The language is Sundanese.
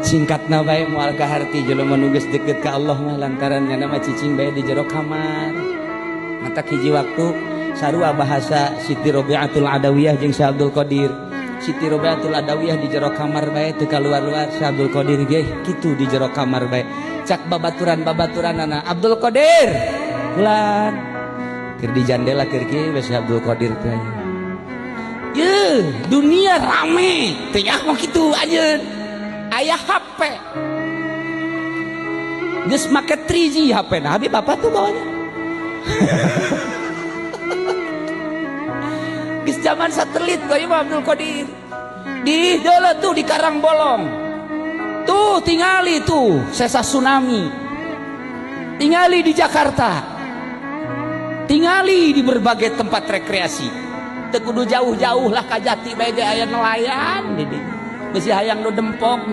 Singkatna bae moal kaharti jelema nu geus deket ka Allah mah lantaran nyana mah cicing bae di jero kamar. Matak hiji waktu sarua bahasa Siti Robiatul Adawiyah jeung Syekh Abdul Qadir. Siti Robiatul Adawiyah di jero kamar bae teu kaluar-luar, Syekh Abdul Qadir ge kitu di jero kamar bae. Cak babaturan-babaturanana, Abdul Qadir bulan keur di jandela keur kieu we Syekh Abdul Qadir teh. Ye, dunia rame teu nyaho kitu anjeun. Aya HP. Geus make 3G HP na, Habib apa tuh bawanya? Geus zaman satelit kok Imam Abdul Qadir. Di deuleu tuh di Karangbolong. Tuh tingali tuh sesa tsunami. Tingali di Jakarta. Tingali di berbagai tempat rekreasi. Teu kudu jauh-jauh lah ka Jati bae ge aya nelayan di dieu. Bisi hayang nu dempok nu